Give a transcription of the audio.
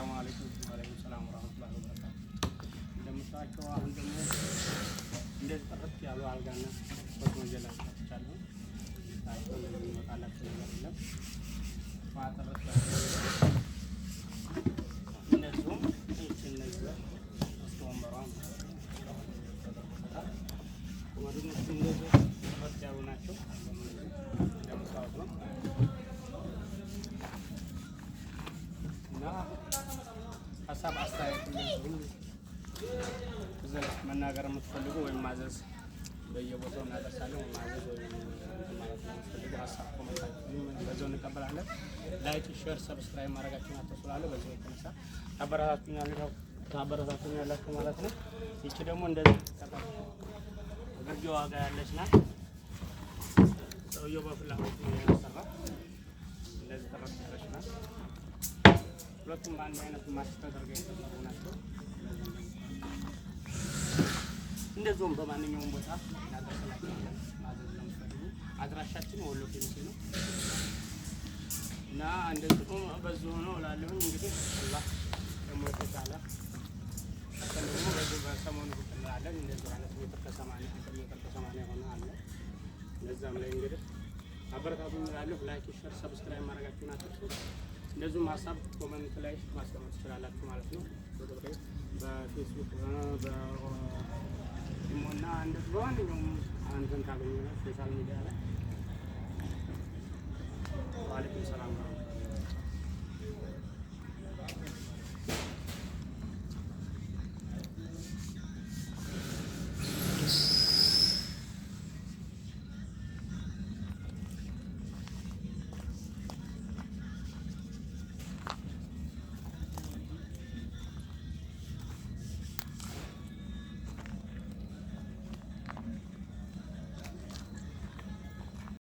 ሰላሙ አለይኩም። ወአለይኩም ሰላም ወራህመቱላሂ ወበረካቱ። እንደምታዩቸው አሁን ደግሞ እንደዚህ ጥርት ያሉ አልጋና ሶስት ይዤላችሁ መጥቻለሁ። ታቸው እንደዚህ የሚወጣላቸው ነገር የለም። ጥርት ያሉ እንደዚሁም ይህች እነዚህ እስከ ወንበሯ ተደርጎበታል። ወደነሱ እንደዚህ ጥርት ያሉ ናቸው። እንደምታዩት ነው እና ሀሳብ አስተያየት እንደዚሁም እዚህ ላይ መናገር የምትፈልጉ ወይም ማዘዝ በየቦታው እናደርሳለን። ወይም ማዘዝ ወይም እንትን ማለት የምትፈልጉ ሀሳብ comment ኣችሁን በዛው እንቀበላለን። Like፣ share፣ subscribe ማድረጋችሁን አትርሱ እላለሁ። በዚሁ የተነሳ ታበረታቱኛላችሁ ማለት ነው። ይቺ ደግሞ እንደዚህ ግርጌ ዋጋ ያለች ናት። ሰውየው በፍላጎት ነው ያሰራው። እንደዚህ ጥርት ያለች ናት። ሁለቱም በአንድ አይነት match ተደርገው የተሰሩ ናቸው። እንደዚሁም በማንኛውም ቦታ እናደርስላችኋለን። ማዘዝ ለምትፈልጉ አድራሻችን ወሎ ኬሚሴ ነው እና እንደዚሁም በዚሁ ነው እላለሁኝ። እንግዲህ አላህ ደግሞ የተሻለ ቀን ደግሞ በዚሁ በሰሞኑ ብቅ እንላለን። እንደዚሁ አይነት ሜትር ከ80፣ 1 ሜትር ከ80 የሆነ አለ። እንደዛም ላይ እንግዲህ አበረታቱኝ እላለሁ። Like፣ share፣ subscribe ማድረጋችሁን አትርሱ። እንደዚሁም ሀሳብ comment ላይ ማስቀመጥ ትችላላችሁ ማለት ነው። በቁጥሬ በፌስቡክ፣ በኢሞ እና እንደዚህ በማንኛውም እንትን ካገኘ social media ላይ። ዋሌኩም ሰላም።